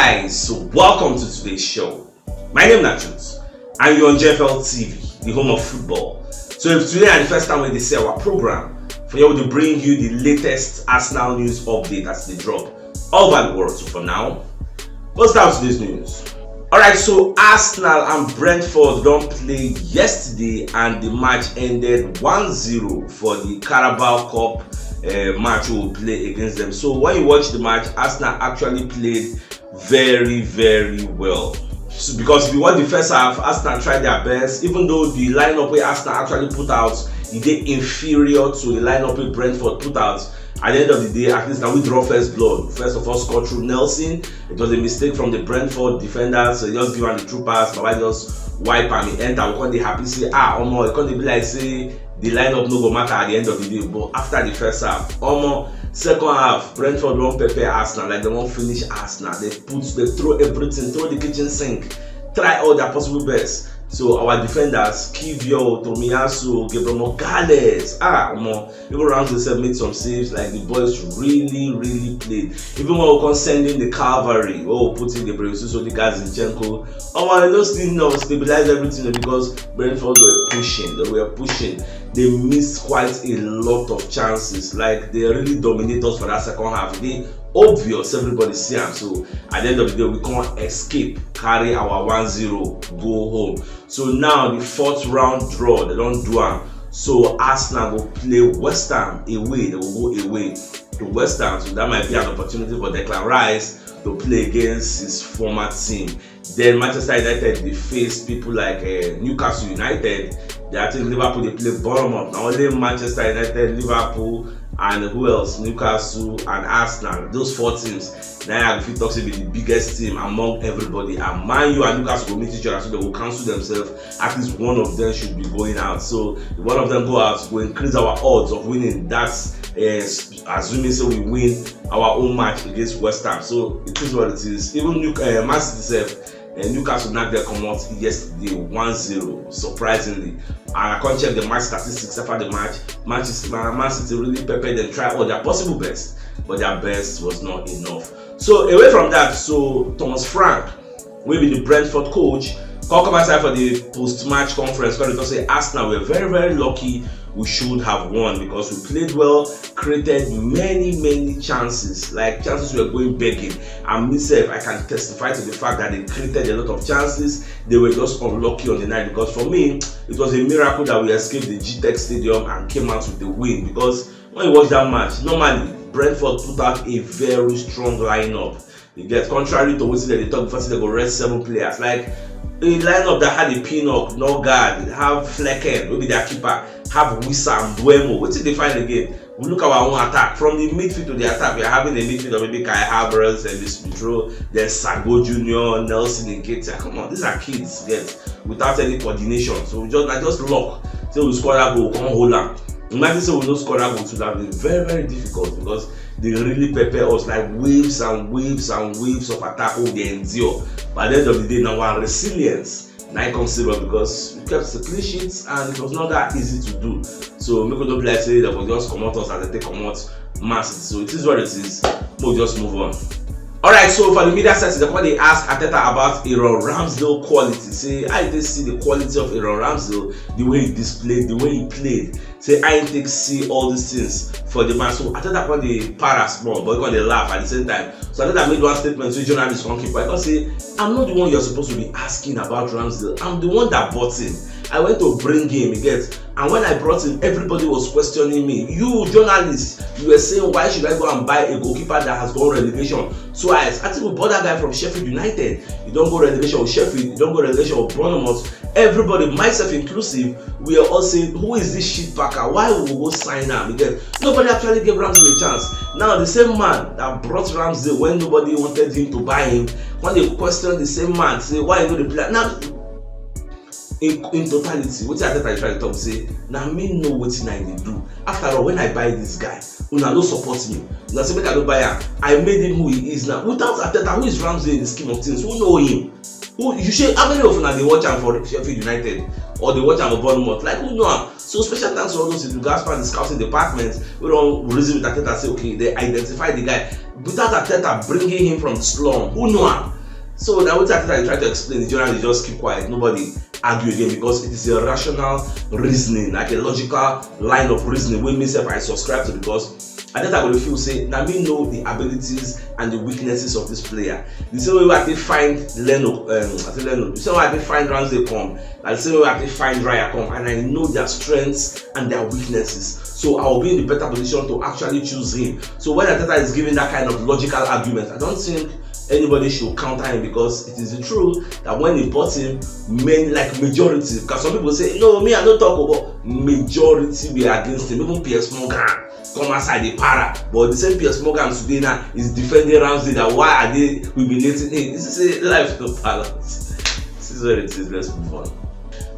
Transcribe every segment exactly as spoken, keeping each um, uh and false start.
Guys, so welcome to today's show. My name na Jules, and you're on J F L T V, the home of football. So if today na the first time wey you dey see our program, for here we dey bring you the latest Arsenal news update as e dey drop all over the world. So for now, let's start today's news. Alright, so Arsenal and Brentford don play yesterday and the match ended one zero for the Carabao Cup uh, match we play against them. So when you watch the match, Arsenal actually played very, very well. So because if you watch the first half, Arsenal tried their best, even though the lineup wey Arsenal actually put out, e dey inferior to the lineup wey Brentford put out. At the end of the day, at least na we draw first blood. First of all, score through Nelson. It was a mistake from the Brentford defender, so he just give am the through pass. Baba just wipe am, he enter. We come dey happy say, ah, omo, e come dey be like say the lineup no go matter at the end of the day. But after the first half, omo, second half, Brentford wan pepper Arsenal, like they wan finish Arsenal. They put, they throw everything, throw the kitchen sink, try all their possible best. So our defenders, Kivior, Tomiyasu, Gabriel Magalhaes, ah, omo, even Ramsey sef made some saves. Like, the boys really, really played. Even when we come send in the cavalry, oh, put in Gabriel Jesus, Odegaard, Zinchenko, omo, e no still enough stabilize everything because Brentford were pushing, they were pushing. They missed quite a lot of chances. Like, they really dominate us for that second half. E dey obvious, everybody see am. So at the end of the day, we can't escape, carry our one zero, go home. So now the fourth round draw, they don do am. So Arsenal go play West Ham away, they go go away to West Ham. So that might be an opportunity for Declan Rice to play against his former team. Then Manchester United dey face people like uh, Newcastle United. They, I think Liverpool dey play Bournemouth. Na only Manchester United, Liverpool, and who else? Newcastle and Arsenal. Those four teams. Na I fit talk say be the biggest team among everybody. And Man U and Newcastle go meet each other, so they go cancel themselves. At least one of them should be going out. So if one of them go out, go increase our odds of winning that. Uh, assuming say we win our own match against West Ham. So it is what it is. Even New, uh, Man City sef, uh, Newcastle knock dem comot yesterday one zero, surprisingly. And I come check the match statistics after the match. Manchester, Man City really pepper dem, try all their possible best, but their best was not enough. So away from that, so Thomas Frank, wey be the Brentford coach, come come outside for the post-match conference, come dey talk say Arsenal were very, very lucky, we should have won because we played well, created many, many chances. Like, chances were going begging. And myself, I can testify to the fact that they created a lot of chances. They were just unlucky on the night because for me, it was a miracle that we escaped the G-Tech Stadium and came out with the win because when you watch that match, normally Brentford put out a very strong lineup. You get, contrary to wetin dem dey talk before, say dem go rest seven players. Like, a lineup that had a Pinnock, no guard, have Flekken, wey be their keeper, have Wissa and Mbeumo. Wetin dey find again? We look our own attack. From the midfield to the attack, we are having a midfield of maybe Kai Havertz, Elvis Pedro, then Sago Junior, Nelson Nketiah. Come on, these are kids, get, without any coordination. So we just, I just luck. So we score that goal, come hold am. Imagine say we no score that goal, it would have been very, very difficult because they really pepper us like waves and waves and waves of attack wey we dey endure. But at the end of the day, na our resilience na e come save us because we kept the clean sheets and it was not that easy to do. So make we no be like say dem go just comot us as dem take comot Man City. So it is what it is. Make we just move on. Alright, so for the media setting, dem come dey ask Arteta about Aaron Ramsdale quality. Say, how you take see the quality of Aaron Ramsdale, the way he displayed, the way he played. Say, how you take see all these things for the match. So Arteta come dey para small, but he come dey laugh at the same time. So Arteta made one statement, so journalists come keep quiet. He come say, I'm not the one you're supposed to be asking about Ramsdale. I'm the one that bought him. I went to bring him, you get. And when I brought him, everybody was questioning me. You journalists, you were saying, why should I go and buy a goalkeeper that has gone relegation? So I asked, I think we bought that guy from Sheffield United. He don go relegation with Sheffield, he don go relegation with Bournemouth. Everybody, myself inclusive, we are all saying, who is this shit packer? Why we go sign am? You get, nobody actually gave Ramsdale a chance. Now the same man that brought Ramsdale when nobody wanted him to buy him, when they question the same man, say, why you no dey play? Now, in in totality, wetin Arteta dey try to talk say, na me know wetin I dey do. After all, when I buy this guy, una no support me. Una say make I no buy am. I made him who he is now. Without Arteta, who is Ramsdale in the scheme of things? Who know him? Who you say, how many of una dey watch am for Sheffield United or dey watch am for Bournemouth? Like, who know am? So special thanks to all those people, Gaspar, the scouting department, wey don reason with Arteta, say, okay, they identify the guy. without Arteta bringing him from the slum. Who know am? So na wetin Arteta dey try to explain. The journalists just keep quiet. Nobody argue again because it is a rational reasoning, like a logical line of reasoning wey me sef I subscribe to, because Arteta go dey feel say na me know the abilities and the weaknesses of this player. The same way wey I take find Leno, um, I say Leno, the same way I take find Ramsey come, na the same way I take find Raya come, and I know their strengths and their weaknesses. So I will be in the better position to actually choose him. So when Arteta is giving that kind of logical argument, I don't think anybody should counter him, because it is the truth that when he bought him, men like majority, because some people say, "No, me I no talk about," majority were against him. Even Piers Morgan come outside the para, but the same Piers Morgan today now is defending Ramsey, that why are they humiliating him? This is a life no balance. This is what it is. Let's move on.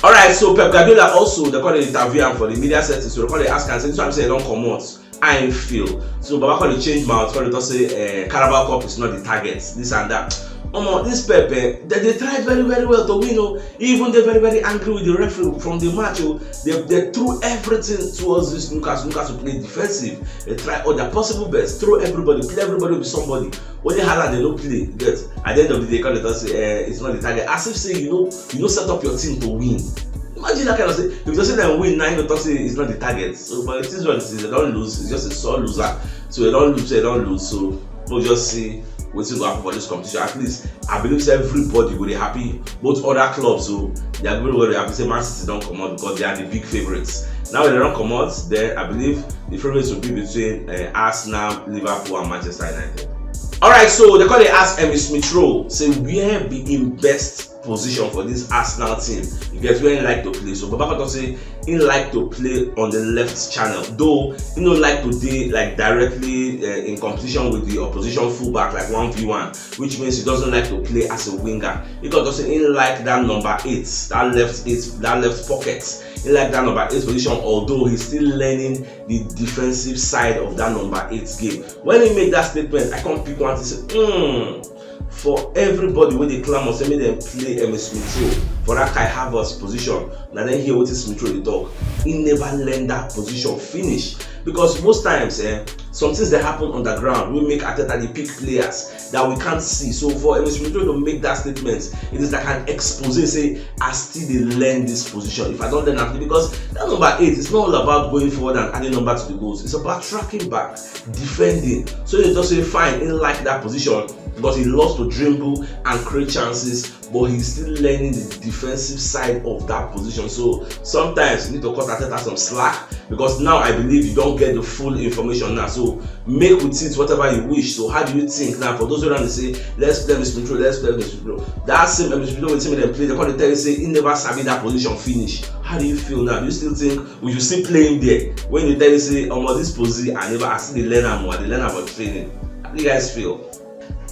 All right, so Pep Guardiola also, they call it interview am for the media setting, so they call it ask and say, "This one say don't come out." I feel so. Baba call it change mouth, call it say uh, Carabao Cup is not the target, this and that. Omo, this Pep, eh, they, they tried very, very well to win. Oh, he even they very, very angry with the referee from the match. Oh, they, they threw everything towards this Newcastle. Newcastle play defensive. They try all their possible best, throw everybody, play everybody with somebody. Only Haaland they no play. Get at the end of the day, call it say uh, it's not the target. As if say you know you know set up your team to win. Imagine that kind of thing. If you say them win, now you talk say it's not the target. So, but it is what it is. They don't lose. It's just a sore loser. So they don't lose. They don't lose. So we'll just see what's going to happen for this competition. At least I believe say everybody will be happy. Both other clubs, so they are going to be happy. Say Man City don't come out because they are the big favorites. Now when they don't come out, then I believe the favorites will be between uh, Arsenal, Liverpool, and Manchester United. All right, so they call it ask Emmy Smith Rowe. Say where be in best position for this Arsenal team. You get where he like to play. So Baba Koto say he like to play on the left channel. Though he don't like to be like directly uh, in competition with the opposition fullback like one v one, which means he doesn't like to play as a winger. He got to say he like that number eight, that left eight, that left pocket. He like that number eight position, although he's still learning the defensive side of that number eight game. When he make that statement, I can't pick one to say, hmm. For everybody wey dey clamor say make dem play Emmy Smith Rowe for that Kai Havertz position, na dem hear wetin Smith Rowe dey talk. He never learn that position finish, because most times eh, some things dey happen on the ground wey make Arteta dey pick players that we can't see. So for Emmy Smith Rowe to make that statement, it is like an expose say I still dey learn this position. If I don't learn am, because that number eight is not all about going forward and adding number to the goals. It's about tracking back, defending. So they just say fine, he like that position because he loves to dribble and create chances, but he's still learning the defensive side of that position. So sometimes you need to cut Arteta some slack, because now I believe you don't get the full information now. So make with it whatever you wish. So how do you think now? For those who don't say let's play Miss Control, let's play Miss Control. That same Miss Control team dem play, they call the tell you say he never sabi that position finish. How do you feel now? Do you still think we should still play him there? When you tell you say, "Oh, this position, I never I still dey learn am, I dey learn about training." How do you guys feel?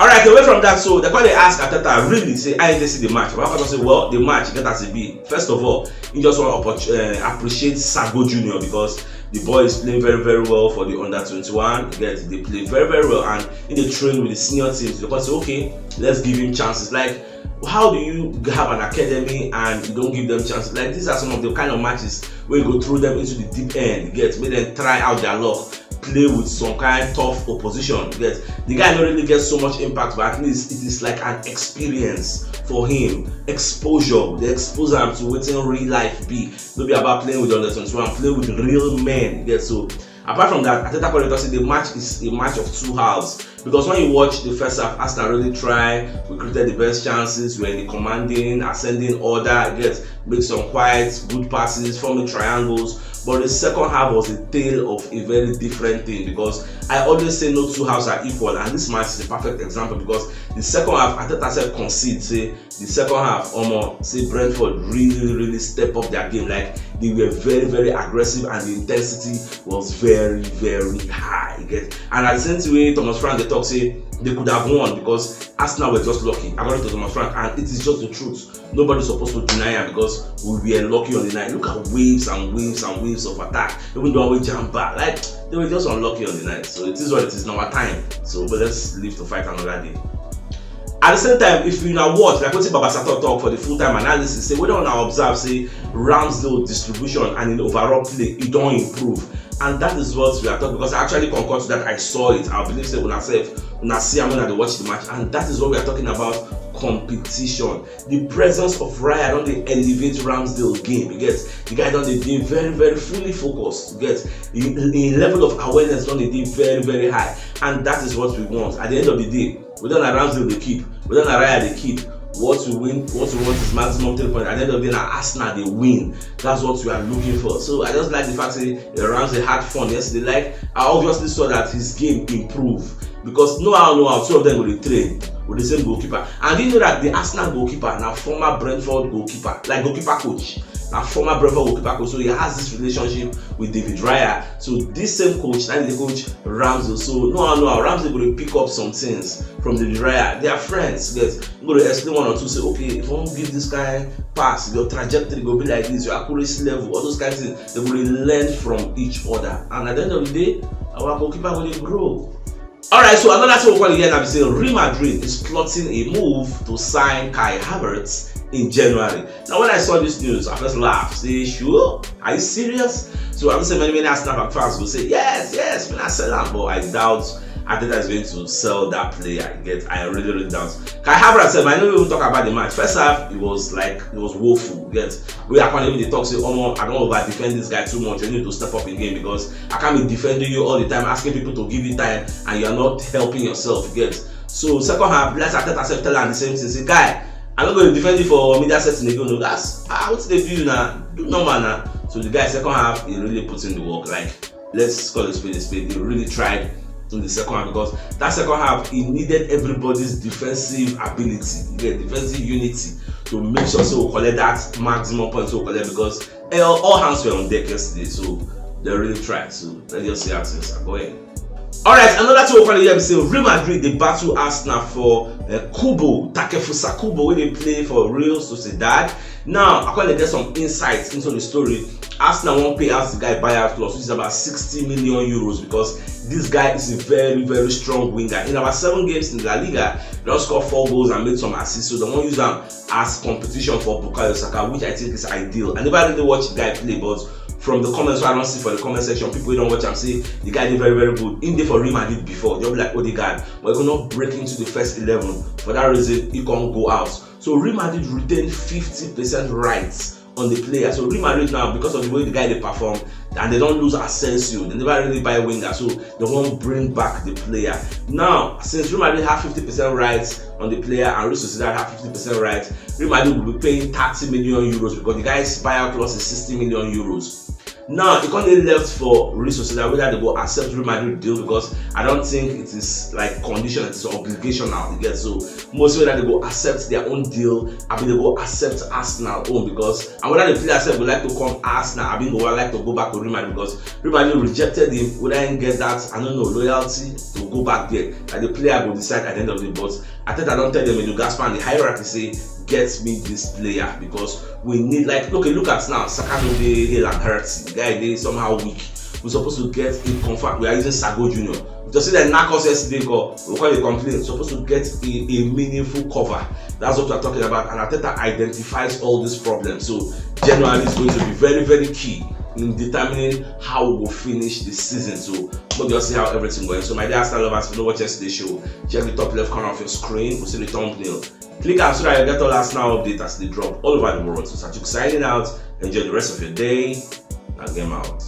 All right, away from that, so they call they ask Arteta really say I didn't see the match. But I say, well, the match get as it be. First of all, he just want to uh, appreciate Sago Junior because the boy is playing very, very well for the under twenty-one. He get they play very, very well, and in the train with the senior teams, they can say, okay, let's give him chances. Like, how do you have an academy and you don't give them chances? Like, these are some of the kind of matches where you go throw them into the deep end, get make them try out their luck, play with some kind tough opposition. Get the guy don't really get so much impact, but at least it is like an experience for him, exposure. They expose him to wetin real life be. No be about playing with under twenty-one, play with real men. Get so apart from that, Arteta Corridor say the match is a match of two halves. Because when you watch the first half, Arsenal really try. We created the best chances. We were in the commanding, ascending order. Get make some quiet, good passes, forming triangles. But the second half was a tale of a very different thing, because I always say no two halves are equal, and this match is a perfect example because the second half, Arteta said concede, say the second half, omo, say Brentford really, really step up their game. Like they were very, very aggressive, and the intensity was very, very high. Get and at the same time, Thomas Frank they talk say they could have won because Arsenal were just lucky, according to Thomas Frank, and it is just the truth. Nobody's supposed to deny it because we were lucky on the night. Look at waves and waves and waves of attack. Even though we jump back, like they were just unlucky on the night. So it is what it is. Now our time. So but let's live to fight another day. At the same time, if you now watch, like what Baba Sato talk for the full time analysis, say we don't now observe say Ramsdale distribution and in overall play, it don't improve. And that is what we are talking, because I actually concur to that. I saw it. I believe say una sef, una see am when I dey watch the match, and that is what we are talking about: competition. The presence of Raya don dey elevate Ramsdale game. You get, the guy don dey dey very, very fully focused. You get, the, the level of awareness don dey dey very, very high, and that is what we want. At the end of the day, whether na Ramsdale dey keep, whether na Raya dey keep, what we win, what we want is maximum three points. At the end of the day, na Arsenal dey win. That's what we are looking for. So I just like the fact say Ramsdale had fun yesterday. Like, I obviously saw that his game improved, because no how, no how, two of them go dey train with the same goalkeeper. And you know that the Arsenal goalkeeper na former Brentford goalkeeper, like, goalkeeper coach. Na former Brentford goalkeeper coach, so he has this relationship with David Raya. So this same coach, na the coach Ramsdale. So no how, no how, Ramsdale go dey pick up some things from David Raya. They are friends. Yes, you go dey explain one or two. Say, okay, if you wan give this kind pass, your trajectory go be like this, your accuracy level, all those kind of things. They go dey learn from each other, and at the end of the day, our goalkeeper go dey grow. All right, so another thing we wan hear now be say Real Madrid is plotting a move to sign Kai Havertz in January. Now, when I saw this news, I first laugh. Say, sure? Are you serious? So I know say many, many Arsenal fans go say, yes, yes, man, I sell am, but I doubt Arteta is going to sell that player. You get, I really, really doubt. Kai Havertz sef, I no even talk about the match. First half, it was like, it was woeful. You get, we are even dey talk say, omo, I don over defend this guy too much. You need to step up in game, because I can't be defending you all the time, asking people to give you time, and you are not helping yourself. You get. So second half, let's Arteta sef tell am the same thing. Say, guy, I no go defend you for media setting again. No, that's, ah, what they do you now? Do normal now. So the guy, second half, he really put in the work. Like, let's call a spade a spade. He really tried in the second half, because that second half, he needed everybody's defensive ability, the defensive unity, to make sure so we collect that maximum points we collect, because, eh, all, all hands were on deck yesterday. So they really tried. So let's just see how things are going. All right, another thing we wan hear be say Real Madrid dey battle Arsenal for, uh, Kubo, Takefusa Kubo, wey dey play for Real Sociedad. Now, I come dey get some insights into the story. Arsenal wan pay out the guy buyout clause, which is about sixty million euros, because this guy is a very, very strong winger. In about seven games in La Liga, he don score four goals and make some assists. So they wan use am as competition for Bukayo Saka, which I think is ideal. I never really watch the guy play, but from the comments wey I don see for the comment section, people wey don watch am say the guy dey very, very good. He dey for Real Madrid before, just like Odegaard, but he could not break into the first eleven. For that reason, he come go out. So Real Madrid retain fifty percent rights on the player. So Real Madrid now, because of the way the guy dey perform, and they don lose Asensio, they never really buy winger, so they wan bring back the player. Now, since Real Madrid have fifty percent rights on the player and Real Sociedad have fifty percent rights, Real Madrid will be paying thirty million euros, because the guy's buyout clause is sixty million euros. Now, e come dey left for Real Sociedad whether they go accept Real Madrid deal, because I don't think it is, like, condition, it is obligational, you get. So mostly whether they go accept their own deal, abi they go accept Arsenal own, because, and whether the player sef go like to come Arsenal, abi go like to go back to Real Madrid, because Real Madrid rejected him, whether he get that, I don't know, loyalty to go back there. Like, the player go decide at the end of the day. But Arteta don tell them, Edu Gaspar and the hierarchy say, get me this player, because we need, like, okay, look at now, Saka no dey hale and hearty. The guy dey somehow weak. We supposed to get a confirm. We are using Sago Junior. We just see that knack us yesterday, go, we call it complaint. Supposed to get a, a meaningful cover. That's what we're talking about. And Arteta identifies all these problems. So January is going to be very, very key in determining how we will finish the season. So we'll just see how everything going. So my dear Arsenal lovers, if you know what yesterday show, check the top left corner of your screen. We'll see the thumbnail. Click am so that you get all Arsenal updates as they drop all over the world. So Sajuk signing out. Enjoy the rest of your day. And game out.